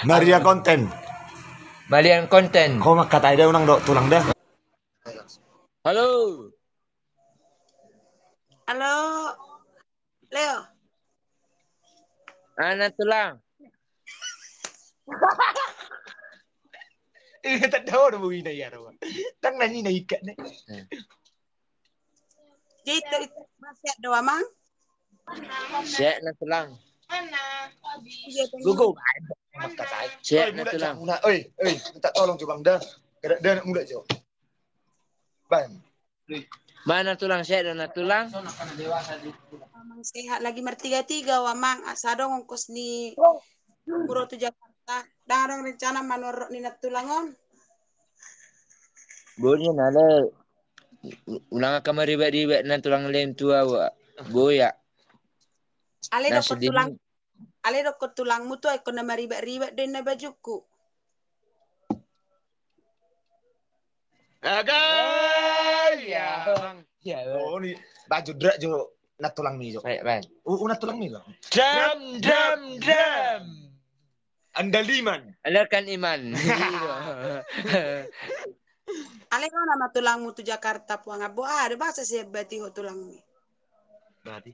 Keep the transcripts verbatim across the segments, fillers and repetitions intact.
Maria konten. Malian konten. Ho mangkatai da, unang do tulang da. Halo. Halo. Leo. Ana tulang. Ini tak tahu ada bunyi dah ya, Roman. Tang nanya na ikat nih. Jadi itu, itu masih ada, Amang? Siap na tulang. Mana? Gugu. Siap na tulang. Oi, oi, minta tolong coba dah. Kada ada anak muda jo. Bang. Mana tulang, sehat do na tulang? Amang sehat, lagi martiga-tiga, Amang, asa adong ongkos ni umroh tu Jakarta. Ndang adong rencana manorot ni na tulang on? Boni na le. Ulang angka maribak-ribak na tulang, lem tua wa. Boya. Ale dokon tulang. Ale dokon tulangmu tu, ai kona maribak-ribak do inna bajungku. Agai ya. Oh, ni baju drak jo na tulangmi jo. Baik, baik. U na tulangmi jo. Dam dam dam. Andaliman. Alerkan iman. Ale ma nama tulangmu tu Jakarta puang abo, ada bahasa siap bati ho tulangmi. Bati.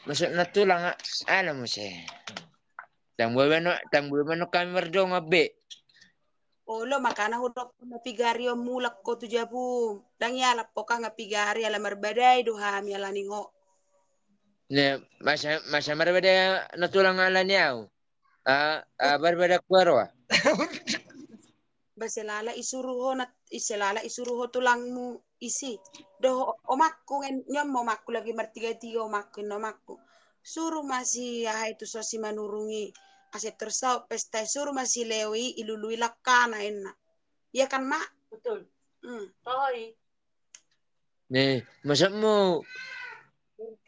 Maksudna tulang, ala muse. Tang boi mano, tang boi mano kami mardongan be. Olo, makana hudok na pigari on mulak ho tu jabu. Ndang ia lapok nga pigari, ala marbadai do hami ala ni ho. Ne, masa, masa marbadai na tulang ala ni au. Ah, ah, barbada kuaroa. Ba selala isuru ho na, selala isuru ho tulangmu isi. Doho omakku ngen, nion ma omakku lagi martiga-tiga omakku, inna omakku. Suru ma si aha i tu so si Manurung i. Asa tor saut pesta i, suru ma si Leo i ilului langkana inna. Iya kan, Mak? Betul. Hmm. Tohoi. Ni, maksudmu.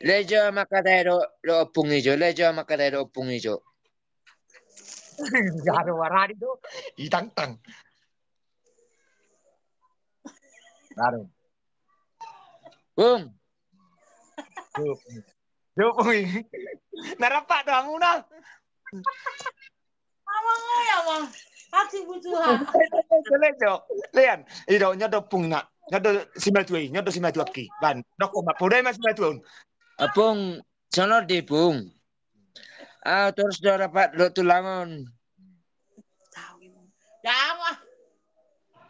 Lejo mangkatai do, do ompung i jo, lejo mangkatai do ompung i jo. Garo warani do, itangtang. Garo. Bung. Bung. Bung. Na rampak do hamuna. Amang oi, Amang. Hati butuhan. Lejo. Lean. Ido, nyodo ompung na. Nyodo simatua i, nyodo simatua ki. Ban. Dok ma, podai ma simatua on. Apung. Songon on di, Pung. Ah, torus do rapat dohot tulang on. Dang ah.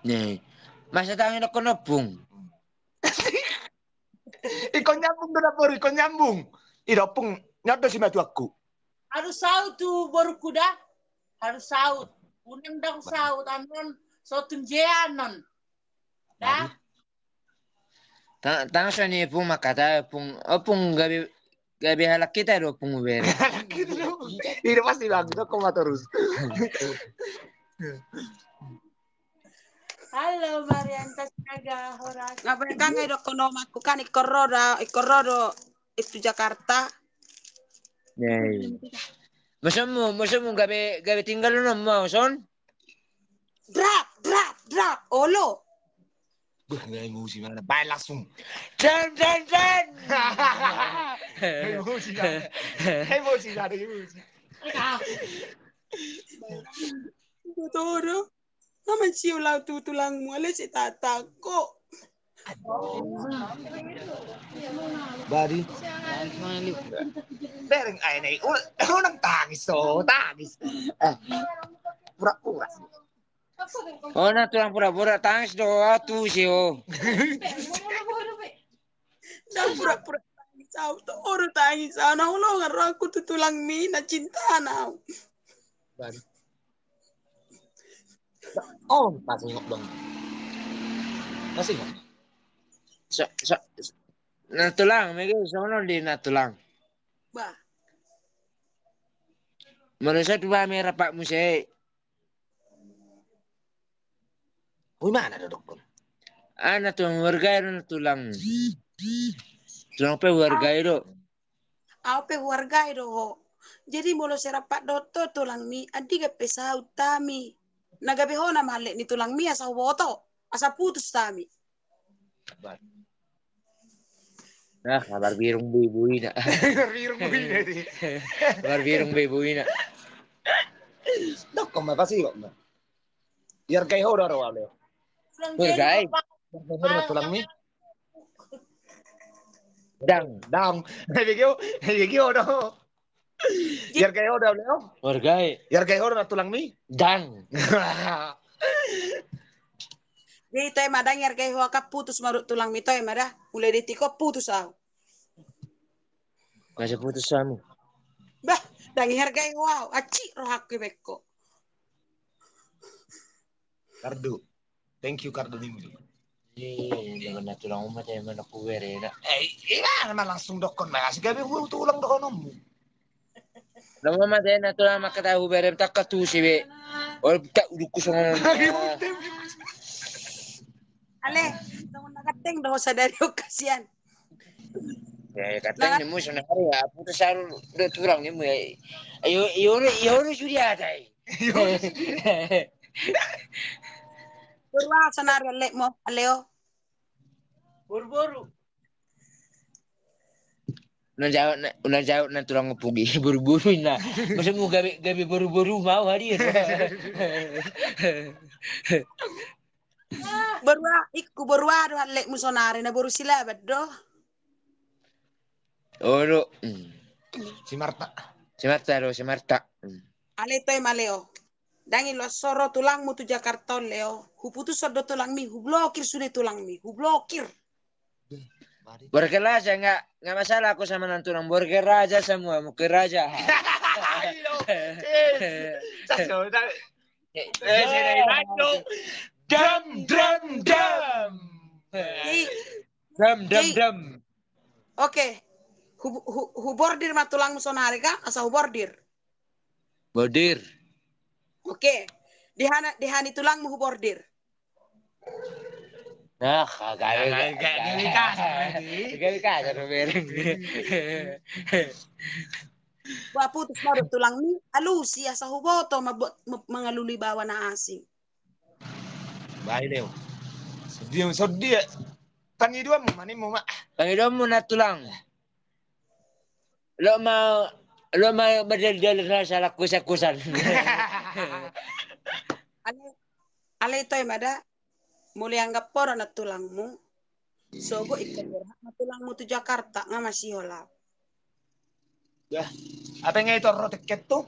Ni. Masa tangi dohon ompung. Ingkon nyambung do na boru, ingkon nyambung. Ido, Pung, nyodo simatuangku. Harus saut tu boruku da. Harus saut. Unang ndang saut anon, saut tu jea anon. Da. Tang, tang songon i, Pung, mangkatai, Pung, oh, Pung, gabe, gabe halak hita do, Pung, bere. Halak hita do. Ini pasti bagus, kau ma torus. Halo, Marianta Sinaga, horas. Ngapain kan ngai dohon omakku kan, ingkon ro da, ingkon ro do, i tu Jakarta. Yai. Maksudmu, maksudmu gabe, gabe tinggal on ma, son? Drap, drap, drap, olo. Buh, nggak emosi mana? Bae langsung. Dan, dan, dan. Emosi mana? Emosi mana? Emosi. Betul. Nama ciu lau tu tulangmu, ale si tatangko. Bari. Bereng ae nai. Unang tangis to, tangis. Eh. Pura-pura. Oh, na tulang pura-pura tangis do, atu si o. Ndang pura-pura tangis au, toro tangis au, na holongan rohangku tu tulangmi na cinta na au. Bari. Oh, masih ingat dong. Masih ingat. Sa, sa, na tulang, mege songon on di na tulang. Bah. Molo so tu ba merah pak muse. Ui, mana do dokkon? Ana tulang warga do na tulang. Tulang pe warga do. Au pe warga do ho. Jadi molo serapat dohot ho tulangmi, andigan pe saut hami. Na gabe ho na mahallet ni tulangmi asa huboto, asa putus hami. Nah, marbirung be ibu ina. Marbirung be ina. Marbirung be ibu ina. Dokkon ma, pasti kok ma. Dihargai ho do au, Leo. Dihargai ho do tulangmi. Dang. Dang. Dihargai ho do, Leo. Dihargai ho do na tulangmi. Dang. Jadi toe ma, dang dihargai ho, angka putus ma dohot tulangmi, toe ma da. Mulai detik on putus au. Masa putus hamu? Bah, dang dihargai ho au, aci rohangku ibaen ho. Kardu. Thank you, kardu nimmu. Iya, na tulang ma, te mana ku bere na. Eh, iya, nama langsung dokkon ma, asi gabe hu tulang dohononmu. Nama ma te na tulang ma, kata hu bere, tak katu si be. Ol tak uduk ku songon. Ale, songon na ganteng do sadari on, kasian. Ya, ganteng nimmu sonari ya, putus au do tulang nimmu ya. Ayo, iyo, iyo, iyo, sudah ada. Boru aha sonari alletmu, Leo? Boru-boru. Unang jawab na, unang jawab na tulang, pugi boru-boru inna. Masa mu gabe, gabe boru-boru mau hadir. Boru aha, ingkon boru aha do alletmu sonari, na boru Silaban do? Olo. Hmm. Si Marta. Si Marta do, si Marta. Hmm. Ale toe ma, Leo. Dang iloas ho ro tulangmu tu Jakarta on, Leo. Huputushon do tulangmi, hublokir sude tulangmi, hublokir. Borgel aja, nggak, nggak masalah aku sama nantulang. Borgel aja semua, mungkin aja. Ayo. Eh, saya, saya, saya, dam, dam, dam. Jadi, dam, dam, jadi, dam. Oke. Hu, hu, hubordir ma tulangmu sonari kan? Asa hubordir. Bordir. Oke. Di aha, di aha ni tulangmu hubordir? Nah, kagak, kagak, kagak, kagak, kagak, kagak, kagak. Wah, putus ma dohot tulangmi, alusi asa huboto ma, ma, mangalului baoa na asing. Baik, Leo. Sedih, sedih ya. Pangidoanmu ma, nimmu ma. Pangidoanmu nantulang. Lo ma, lo ma, madal-dal rasa laku sakusan. Ale, ale toe ma da. Molo ianggap poda na tulangmu, sogot ingkon berhak na tulangmu tu Jakarta, nga masihol au. Dah, apa nga i tor rotek ketu?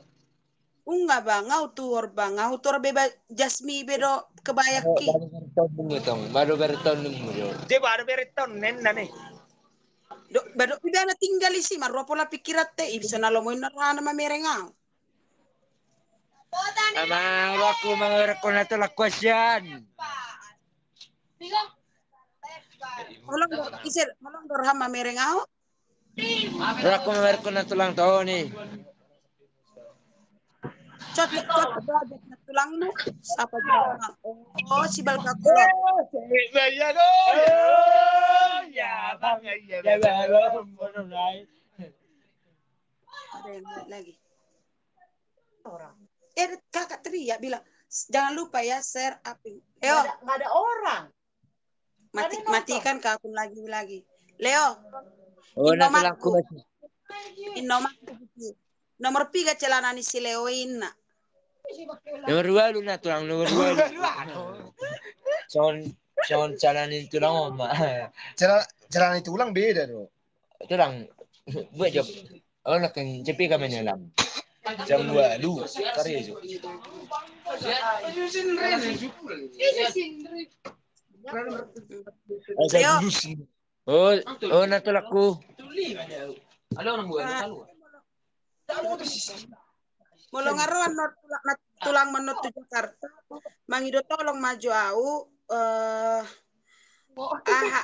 Unga bang, au tuor bang, au tuor beba jasmi bedo kebayaki. Baru bertondung, baru bertondung. Dia baru bertondung, nena nih. Do, badok pidana tinggal isi, marua pola pikiran te, ibisa na lomo inna rohana mamereng au. Amang, aku mangerek kona tu lakuasian. Holong do, ise, holong do roham mamereng au. Aku mangerek kona tu ulang tahun ni. Cocok, cocok, cocok, tulangmu. Siapa jalan? Oh, si Balga Kolor. Iya, Bang. Iya, Bang. Ada yang lain lagi. Orang. Eh, kakak teriak bilang, "Jangan lupa ya, share up." Nggak Leo. Ada, nggak ada orang. Mati, matikan ke akun lagi, lagi. Leo. Oh, Inno na tulangku. Inno mangku. Nomor piga celana ni si Leo inna? Nomor dua lu na tulang, nomor dua lu. Son, son celana ni tulang oma. Celana, celana ni tulang beda do. Tulang. Buat job. Oh, nak kan cepi kami nyelam. Jam dua lu. Kari jo. Ayo. Oh, oh, na tulangku. Molo nga ro annon tulang, na tulang mannon tu Jakarta, mangido tolong ma jo au, eh, aha,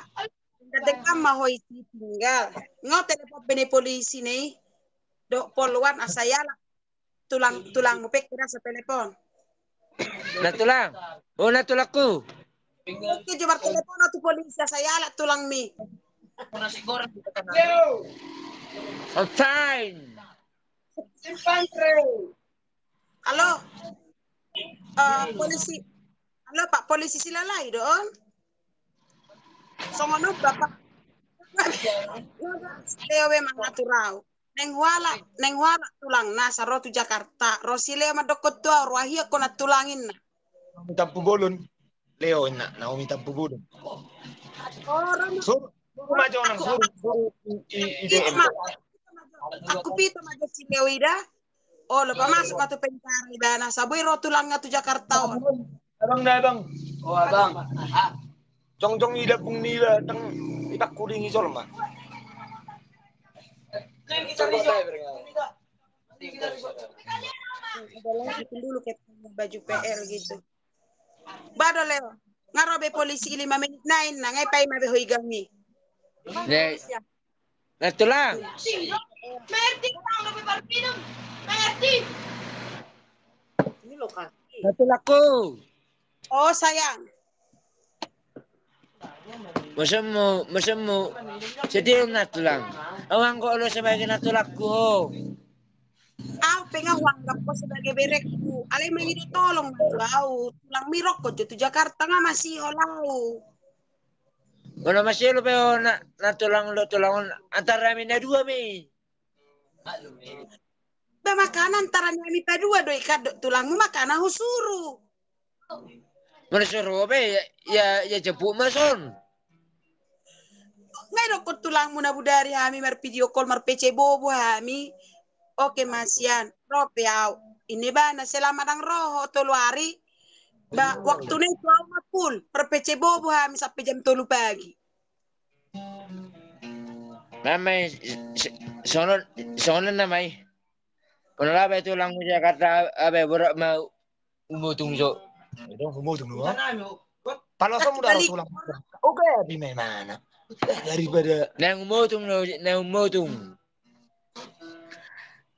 tinggal ma ho isi tinggal. Nga telepon be ni polisi ni, dohot polwan asa ialap. Tulang, tulangmu pe kira sa telepon. Na tulang. Oh, na tulangku. Oke, jo martelepon tu polisi asa ialap tulangmi. I'm fine. Halo. Eh, polisi. Halo, Pak Polisi Silalahi do on? Songon on, Bapak. Leo be mangatur au. Naeng hualap, naeng hualap tulang nasa ro tu Jakarta. Ro si Leo mandokkon tu au, ro ahian ho nantulang inna. Naomi Tampubolon. Leo inna, Naomi Tampubolon. Suru ma jo nang, suru, suru i D M. Aku pito ma jo si Leo i da. Olo pamasuk ma tu penjara ibana, saboi ro tulangna tu Jakarta on. Abang da, abang. O abang. Jongjong i da pung niba tang ipangkulingi jolma. Ada lagi dulu kayak baju P L gitu. Ba do Leo. Nga ro be polisi i lima menit nai, nga i paima be ho i gami. Nantulang. Nantulangku. O sayang. Mosonmu, mosonmu. Sedih nantulang. Au anggo olo sebagai nantulangku ho. Au pe nga huanggap ho sebagai berengku. Alai mangido tolong ma tu au. Tulangmi rongkon jo tu Jakarta nga masihol au. Molo masihol pe ho nantulang dohot tulang on, antara hami na dua ma i. Ba makana antara hami padua do i kan dohot tulangmu, makana husuru. Molo suru be ya, ya jemput ma son. Nga i dokkon tulangmu na budari hami mar video call, mar P C bobo hami. Oke ma sian, ro pe au. Inna ibana selama ndang ro ho tolu ari. Ba waktuna i tu au ma full, mar P C bobo hami sampe jam tolu pagi. Nama i, songon, songon nama i. Molo labe tulangmu Jakarta, abe borat ma. Humotung jo. Dong humotung do. Paloso muda tulang. Oke, abi memana. Daripada na humotung do, na humotung.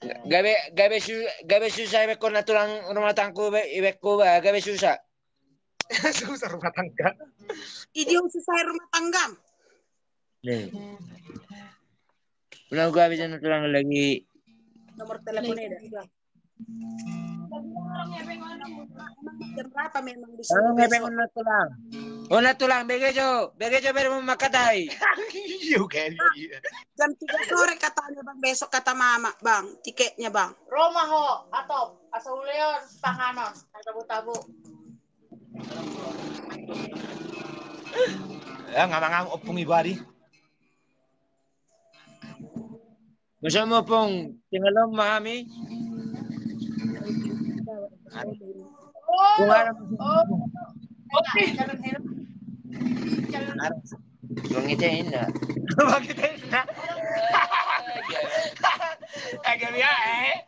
Gabe, gabe su, gabe susah ibekkon nantulang rumah tangga, ibekkon ba gabe susah. Susah rumah tangga. Idi susah rumah tangga. Nih. Ulang gua bisa nantulang lagi. Nomor telepon ada. Jam berapa memang di sana? Nantulang. O nantulang, bege jo, bege jo baru mau mangkatai. Jam tiga sore katanya bang, besok kata mama bang, tiketnya bang. Ro ma ho, atop, asa uleon panganon, tabu-tabu. Ya, ngamang-ngamang ompung ibari. Masa ma ompung, tinggal ma hami. Bang ite inna. Bang ite inna. Agak ya eh.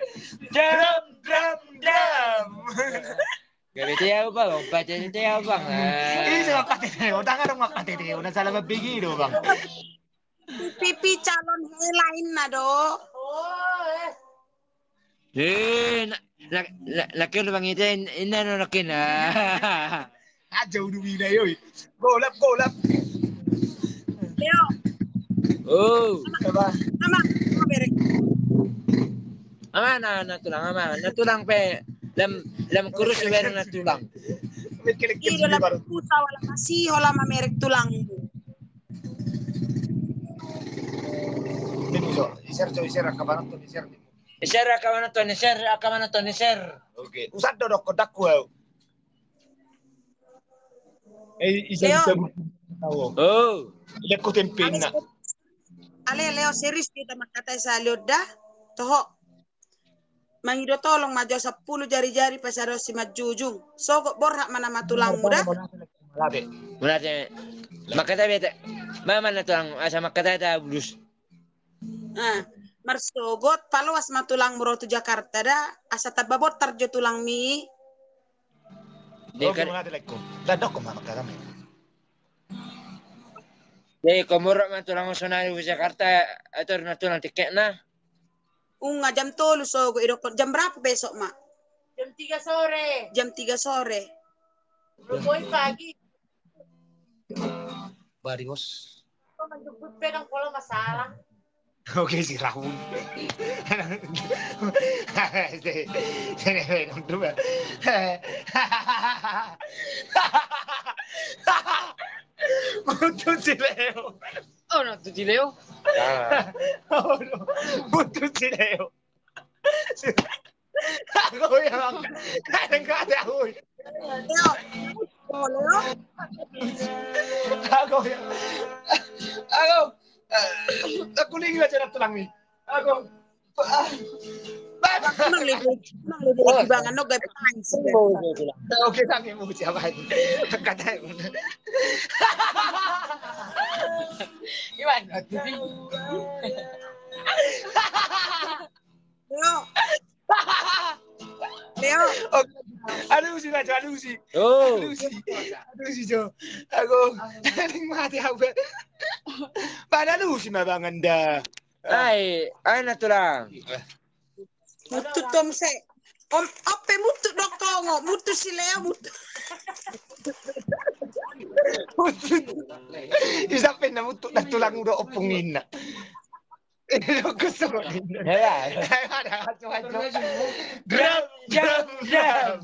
Drum, drum, drum. Gabe ite au bang, obat ite au bang. Ih, sudah pakai teo, tangan dong pakai teo, udah salah bebegi do bang. Pipi calon hela inna do. Eh, na na na kena bang ite inna no na kena. Aja udah mina yoi. Golap, golap. Leo. Oh. Ama, ama, ama berek. Ama na, nantulang, ama. Nantulang pe lam, lam kurus berek nantulang. Ida lam kusa wala masihol ama merek tulang. Ini bisa, iser jo, iser raka banat tuh, iser. Iser raka banat tuh, iser raka banat tuh, iser. Oke, usah dodok kodak ku. Eh, ija, Leo. Ija bu-, oh. Ija ku tempe na. Ale, Leo, serius kita mangkatai sahali on da. Toho. Mangido tolong ma jo sampulu jari-jari pasada simanjujung. Sogot borhat ma nama tulangmu da. Mangkatai beta. Mama na tulang asa mangkatai ta bulus. Ah, marsogot paloas ma tulangmu ro tu Jakarta da, asa tamba bontar jo tulangmi. Oke, mangate lekko. Dadok ko ma mangkatami. Jadi komoro ma tulang sonari tu Jakarta, atur na tulang tiketna. Unga jam tolu sogot idokkon, jam berapa besok ma? Jam tiga sore. Jam tiga sore. Ruboi pagi. Bari bos. Kau menjemput pedang pola masalah. Oke si Rahul. Sini, sini, sini, sini. Muncul si Leo. Oh, na tu si Leo. Muntut si Leo. Ago ya, Bang. Enggak ada, oi. Leo. Oh, Leo. Ago ya. Ago. Aku lagi baca tulang nih. Ago. Bang, lebih, bang, lebih, bang, anu, gak pakai sih. Oke, sange mu siapa ini? Kata. Gimana? Leo. Leo. Oke. Alusi, Bang, alusi. Oh. Alusi. Alusi, Jo. Aku, paling mati aku. Bang, alusi ma, Bang, anda. Ai, ai na tulang. Muntut tom se. Om, ope muntut dok tongo, muntut si Leo, muntut. Muntut. Isa pe na muntut na tulang udah opung inna. Ini lo kusuk inna. Ya. Ada acu-acu. Drum, drum, drum.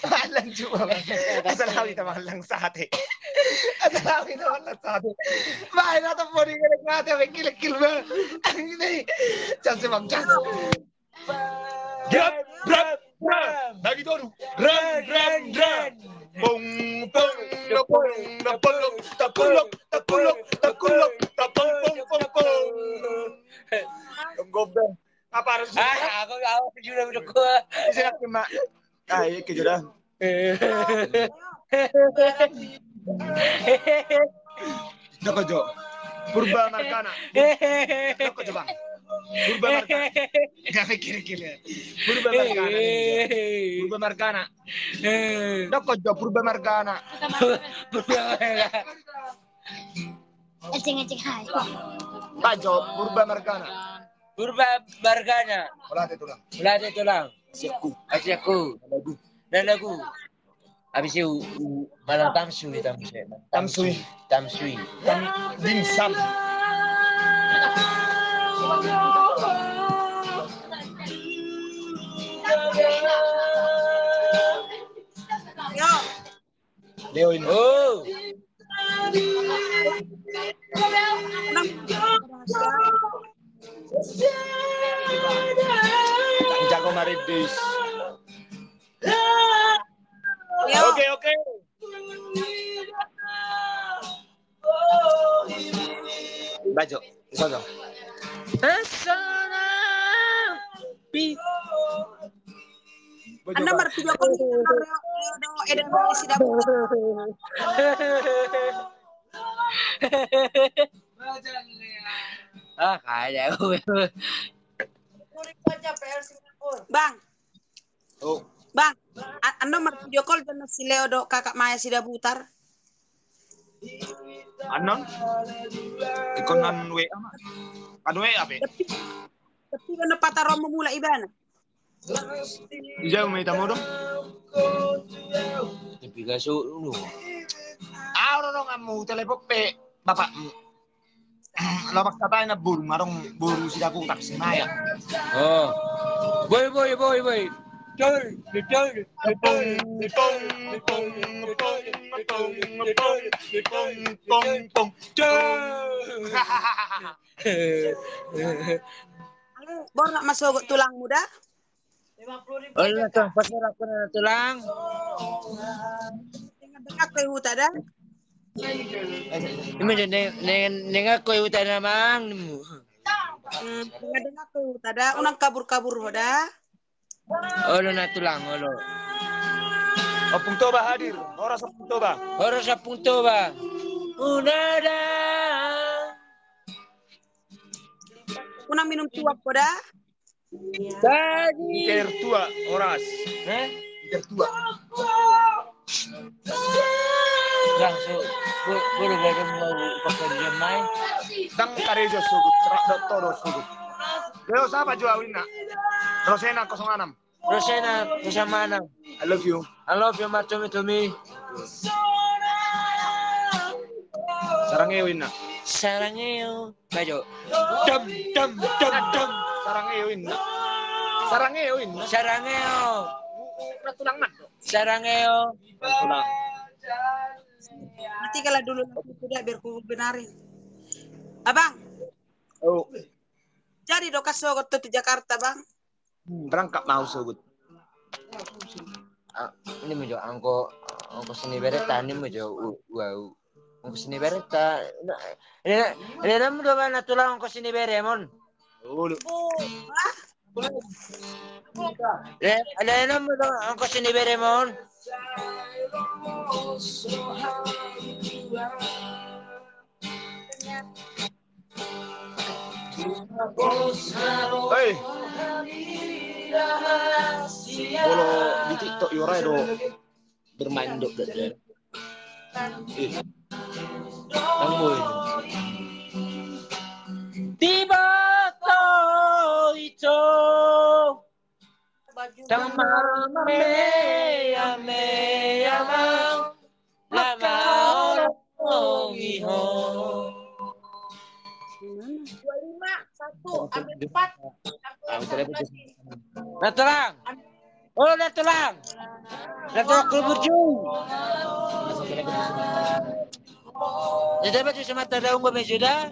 Malang juga, Bang. Asal hau ita malang sate. Asal hau ita malang sate. Main atau mau digelek mati, apa kilek-kilek, Bang. Ini. Chance, Bang, chance. Drum, drum, drum. Lagi dulu. Drum, drum, drum. Pung, pung, da pung, da pung, da pung, da pung, da pung, da pung, pung, pung, pung. Tunggu, Bang. Apa harus? Ah, aku, aku sudah udah gua. Bisa kena. Ah, iya, ke sudah. Doko jo. Purba Margana. Doko jo, Bang. Purba Margana. Gak pikir-pikir. Purba Margana. Purba Margana. Doko jo, Purba Margana. Purba Margana. Eceng, eceng, hai. Bajo, Purba Margana. Purba Margana. Olah de tulang. Olah de tulang. Asiakku. Asiakku. Lagu. Dan lagu. Habis itu, u-, malam tamsui, tamsui. Tamsui. Tamsui. Tam-, dimsum. Yo. Leo ini. Oh. Jago maridis. Oke, oke. Bajo, sono. Pi. Anda marpidio ko di Leo, Leo do, Eda do, Sida Butar. Ah, kaya. Bang. Oh. Bang, a-, anda marpidio ko di si Leo do, Kakak Maya Sida Butar. Annon? Ikon nan W A ma. Kan W A pe. Tapi, tapi kan pataro memula ibana. Ijau ma ita modom. Tapi gaso lu. Au do donganmu telepon pe bapakmu. Lomak satai na boru, marong boru Sida Butar si Maya. Oh. Boy, boy, boy, boy. Tol, tol, tol, tol, tol, tol, tol, tol, tol, tol. Halo, bor na masogot tulangmu da? Olo, tong, pasogot aku na tulang. Dengak-dengak ko i huta da? Ima jo, deng-, deng-, dengak ko i huta da, Amang, ninmu. Hmm, dengak-dengak ko i huta da, unang kabur-kabur ho da. Olo na tulang, olo. Ompung Toba hadir, horas Ompung Toba. Horas Ompung Toba. Unang da. Unang minum tuak ho da. Tadi. Tertua, horas. Eh? Tertua. Langsung. Bo-, boleh, boleh mau pakai dia main. Dang karejo sogot, serak dot todo sogot. Leo, siapa jo au inna? Rosena kosong enam. Rosena kosong enam. I love you. I love you, Matomi Tomi. Sarangeo inna. Sarangeo. Bajo. Dam, dam, dam, dam. Sarangeo inna. Sarangeo inna. Sarangeo. Ratulang mat. Sarangeo. Ratulang. Mati kalau dulu nanti tidak biar ku benarin. Abang. Oh. Jadi do kan sogot tu Jakarta, Bang? Hmm, berangkat mau sogot. Ah, ini mau jo angko, angko sini bereta, ini mau jo, u-, wow. Angko sini bereta. Nah, ini, ini nama dua mana tulang angko sini beremon? Ulu. Ada nama dua angko sini beremon? Hei. Bolo di TikTok yo rai do bermain dok gak ya? Eh. Tanggo ini. Tiba to itu. Tang mame ame amang. Lama orang iho. Dua lima, satu, ambil empat. Nah, tulang. Oh, nah, tulang. Nah, tulang kubur ju. Jadi apa sih semata daun gue sudah?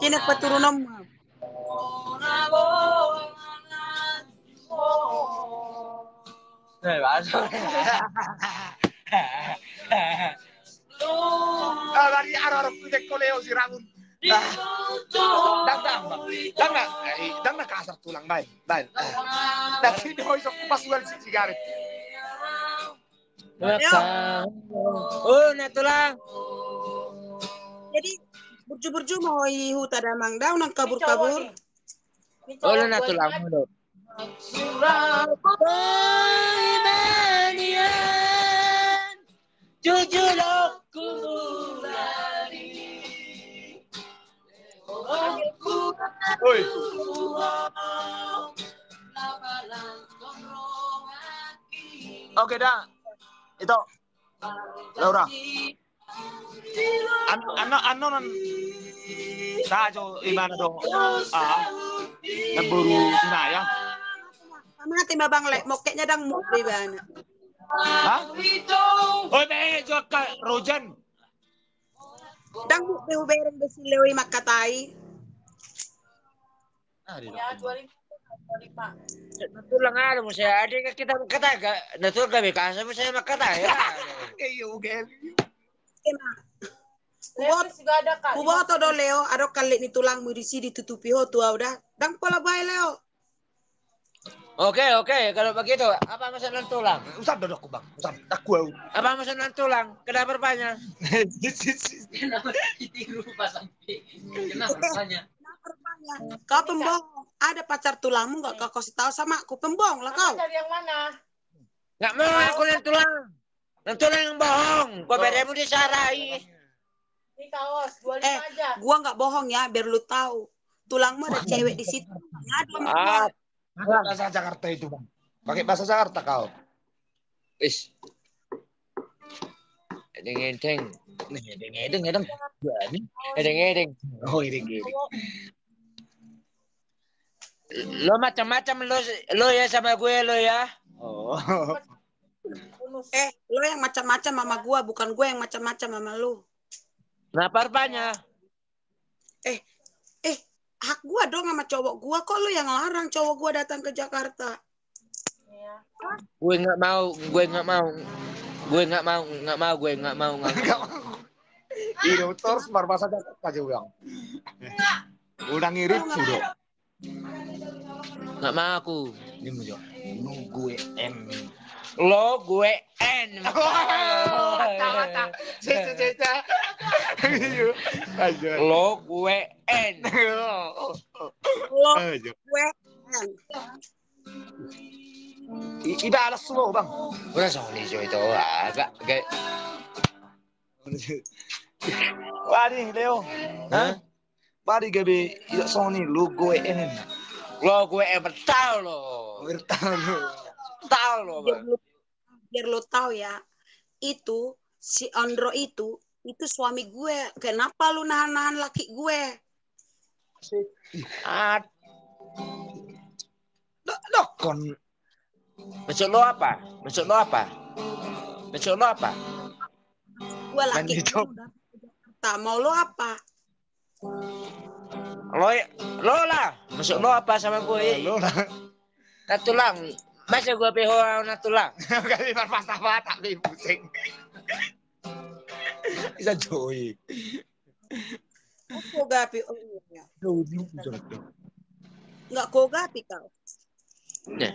Sini keturunan. Eh, masuk. Ah, bari aro aro kutek koleo si Ramun. Ah. Dang dang. Dang na. Eh, dang na kasar tulang baen. Baen. Ah. Dang si doi sok pas ual si sigaret. Oh, nah tulang. Jadi burju-burju mau i huta damang dau nang kabur-kabur. Oh, nah tulang. Jujur aku mulai. Oi. Oke dah. Itu. Laura. An-, anno, anno non sajo ibana do. Ah. Naboru sinaya. Mate ma bang lek mokeknya dang muk ibana. Hah? Oi be joka rojan. Dang muk be ubereng be si Leo i makatai. Ah, di. Natulang ada mo saya ada kita kata gak natulang gabe kasa mo saya makata ya. Kayak oke. Kuboto do Leo, ado kali ni tulangmu di sini tutupi ho tu au dah. Dang pola bae Leo. Oke, oke, kalau begitu apa maksud nantulang? Usap dodokku bang, usap. Aku au. Apa maksud nantulang? Kenapa rupanya? Kenapa ditiru pas sampai? Kenapa rupanya? Kau pembohong. Ada pacar tulangmu nggak kau kasih tahu sama aku? Pembohong lah kau. Cari yang mana? Nggak mau aku nantulang. Nantulang yang bohong. Kau beremu disarai. Ini kaos dua lima aja. Gua nggak bohong ya, biar lu tahu. Tulangmu ada cewek di situ. Ngadu sama gua. Pakai bahasa Jakarta itu bang. Pakai bahasa Jakarta kau. Is. Edeng edeng. Nih, edeng edeng edeng. Edeng edeng. Oh, edeng edeng. Lo macam-macam lo, lo ya sama gue lo ya. Oh. Eh, lo yang macam-macam sama gue, bukan gue yang macam-macam sama lo. Kenapa rupanya? Eh, eh, hak gua dong sama cowok gua, kok lu yang larang cowok gua datang ke Jakarta? Gue nggak mau, gue nggak mau, gue nggak mau, nggak mau, gue nggak mau, nggak mau. Ini terus marbasa Jakarta juga. Udah ngirit sudah. Nggak mau aku. Ini mau jawab. Lo gue en. Lo gue en. Wah, mata, mata. Cece, cece. Iya. Ayo. Lo gue en. Lo gue en. I-, ibalas lo bang. Udah soal ijo itu agak gak. Wah nih Leo. Hah? Bari gabe idak soni lo gue en. Lo gue en betal lo. Betal lo. Betal lo. Biar lo, biar lo tahu ya, itu si Ondro itu, itu suami gue. Kenapa lu nahan-nahan laki gue? Ad- Dok, dok kon. Maksud lo apa? Maksud lo apa? Masuk lo apa? Gua laki. Mandi, Cok. Mau lo apa? Lo, lo lah. Masuk lo apa sama gue? Lo lah. Natulang. Masa gua pe ho natulang? Kami berpatah-patah, be, pusing. Bisa, cuy. Kau gapi, oh iya. Jauh, jauh, jauh. Nggak kau gapi kau. Ya.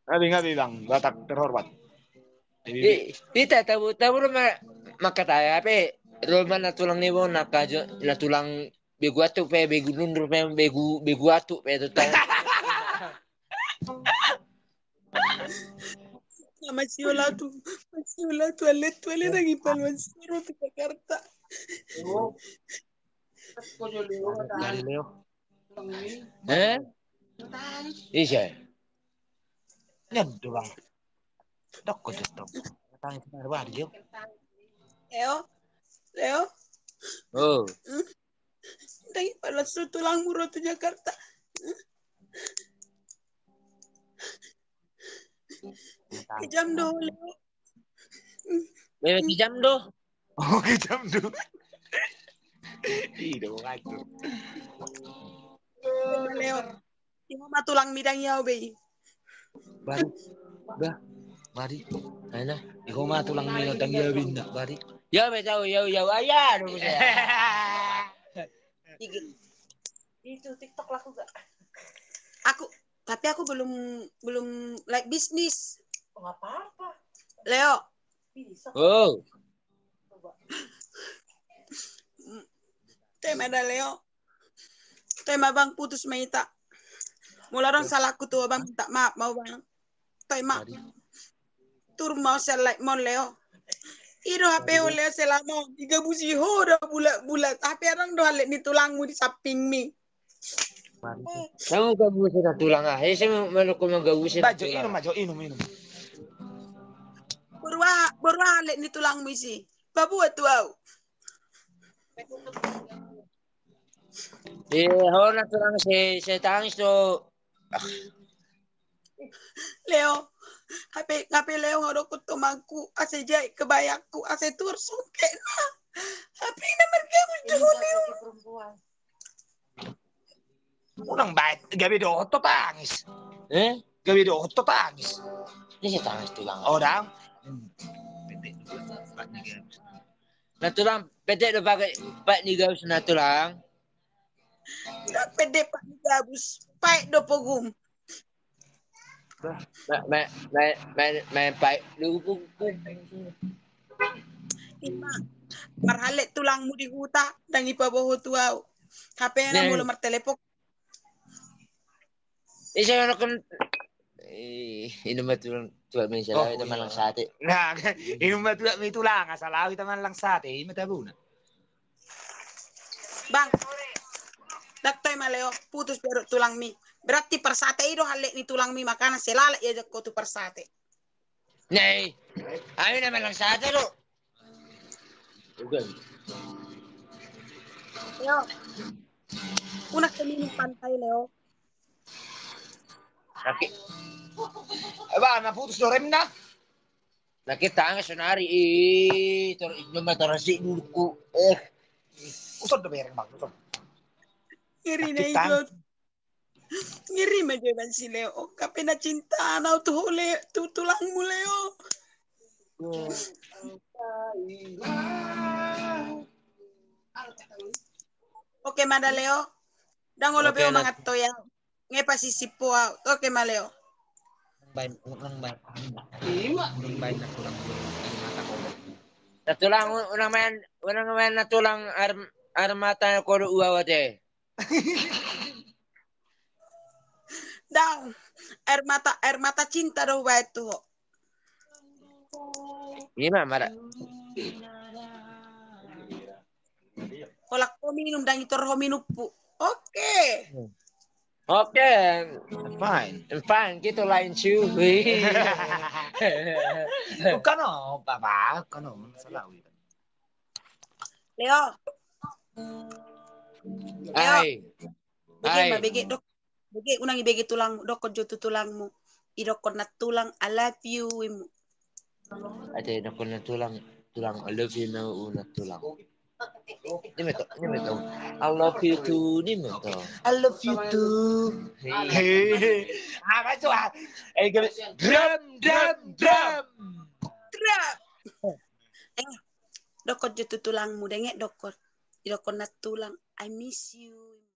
Ngapi, ngapi, Bang. Batak terhormat. Di, di, tabu, tabu rumah makataya pe rumah natulang ni bona kajo natulang begu atu pe begu nundur pe begu begu atu pe tu tahu. Masih olah tu, masih olah tu alet tu alet lagi paluan soro tu Jakarta. Leo. Eh? Ise. Nyan do, Bang. Dok ko justong. Tangis na ba dia. Leo. Leo. Oh. Tangis paluan soro tulangmu ro tu Jakarta. Kejam do, Leo. Leo, kejam do. Oh, kejam do. Ih, do ngatur. Leo. Ima ma tulang midang yau be. Bari. Bah. Bari. Aina. Ima ma tulang midang yau be, bari. Yau be, yau, yau, yau. Ayah, aduh. Itu TikTok laku gak? Aku Tapi aku belum belum like bisnis. Oh, nggak apa-apa. Leo. Bisa. Oh. Coba. Tema dah Leo. Tema bang putus ma hita. Molo adong salahku tu bang minta maaf mau bang. Tema. Turun mau sel like mau Leo. Ido H P ho Leo selama digabusi ho do bulat-bulat. H P adong do hallet ni tulangmu di sampingmi. Kamu gabusi na tulang ah. Ese melok ko manggabusi na tulang. Bajo, inum, bajo, inum, inum. Borua, borua hallet ni tulangmu isi. Paboa tu au. Eh, ho na tulang se, se tangis do. Leo, H P, H P Leo nga dokkon tomangku, ase jait kebayangku, ase tuor sungkena. H P na margabus do Leo. Unang baen, gabe dohot ho tangis. Eh? Gabe dohot ho tangis. Ini si tangis tulang. Oh, dang. Na tulang, pede do pakai pat ni gabus na tulang. Nda pede pat ni gabus, paet do pogum. Main, main, main, main paet do pogum. Ima, marhallet tulangmu di huta, ndang ipaboho tu au. H P na molo martelepon. Isa na kan. Eh, inum ma tulang, tulang mi, asa lao hita manang sate. Nah, inum ma tulang mi tulang, asa lao hita manang sate, ima tabuna. Bang, daktai ma Leo, putus do tulangmi. Berarti parsate i do hallet ni tulangmi, makana selalat ia jako tu parsate. Nei, ayo na manang sate do. Leo. Unang ke minum pantai Leo. Laki. Eh, ba, na putus do remna. Laki tangis sonari i, tor, cuma torasi duluku. Eh. Uson do bereng bang, uson. Iri na i. Ngeri ma jo iban si Leo. Ongka pe na cinta na tu ho Leo, tu tulangmu Leo. Oke ma da Leo. Ndang olo be manganto ya. Nge pasisip ho au. Oke ma Leo. Bain, unang bain. Ima. Unang bain na tulang. Na tulang, unang main, unang main na tulang air, air mata na kodo ua wate. Ndang, air mata, air mata cinta do hubaen tu ho. Ima mara. Holan ho minum, ndang itor ho minum pu. Oke. Oke. Fine. Fine, kita lain cuy. Bukan apa, bukan masalah. Leo. Leo. Ai. Bege ma, bege, dok. Bege, unang ibege tulang, dokkon jo tu tulangmu. Idokkon na tulang, I love you, imu. Ate, dokkon na tulang, tulang, I love you, no, una tulang. Ini betul, ini betul. I love you too, ini betul. I love you too. Hehehe. Apa itu, ah? Eh, gini. Drum, drum, drum. Drum. Eh, dokkon jo tu tulangmu, dengek dokkon. Dokkon na tulang, I miss you.